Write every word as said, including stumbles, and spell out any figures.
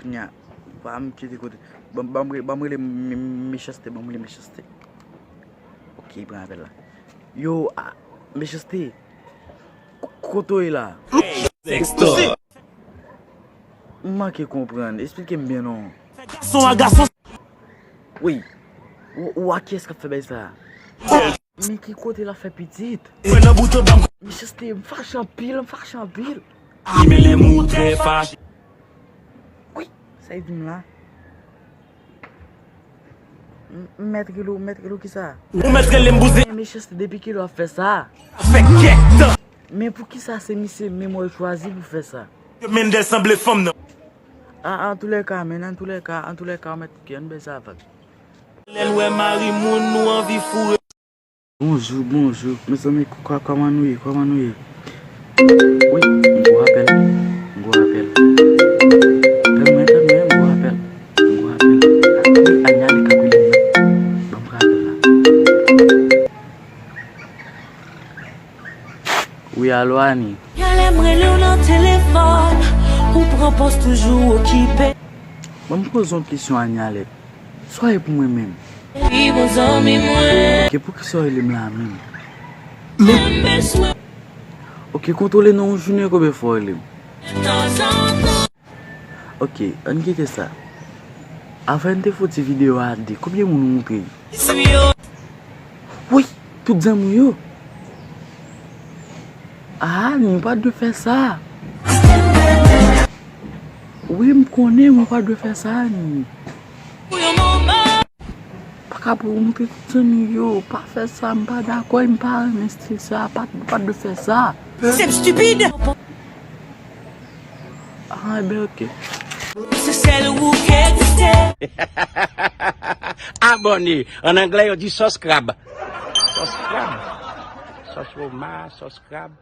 Nya, pa m kite kote. Ban m rele Mechanste, ban m rele Mechanste. Ok, pran apèl la. Yo, a, Mechanste. Kote w ye la? M manke konprann. Esplike m byen non. Gason a gason. Wi. Ou a kiyès k ap fè bagay sa? Men ki kote l ap fè pitit? Mechanste, m fache anpil, m fache anpil. Li mele mou trè fache. Wi, sa y di m la? M mèt rele w, m mèt rele w kisa? Ou mèt rele m bouzen. Men Mechanste, depi kilè w ap fè sa? Fè kèk tan. Men poukisa se misye menm w chwazi pou fè sa? Mendel sanble fanm nan. Antoulèka, men antoulèka, antoulèka, w mèt, ok, ann bay sa vag. Lè n wè mari moun, nou anvi foure. Bonjou, bonjou. Mezanmi, kòman nou ye? Kòman nou ye? Wi, m gwo apèl. M gwo apèl. Tande mwen, tande mwen, m gwo apèl. M gwo apèl. Wi, Anya li k ap rele m nan. Ban m pran apèl la. Wi, alo, Ani. Genlè m rele w nan telefòn, ou pran pòz toujou okipe. Ban m poze yon kesyon, Anya Lèt. Sa w ye pou mwen menm? Wi, bon zanmi mwen. Ok, poukisa w rele m la menm? Men. Menm bezwen. Ok, kontwole non, yon jounen konbyen fwa w rele m? Tanzantan. Ok, ann kite sa. Avan n te fè ti videyo a de, konbyen moun ou montre yo? Wi, tout zanmi w yo. Ah, Ani, ou pa t dwe fè sa. Wi, m konnen, men ou pa t dwe fè sa, Ani. Pa ka pou ou montre tout zanmi yo, pa fè sa, m pa dakò, m pa renmen stil sa, pa, pa dwe fè sa. Se stupide. Ah, ben, ok. Se sèl ou ki egziste. Abòne. An anglè, yo di subscribe. Subscribe. Subscribe.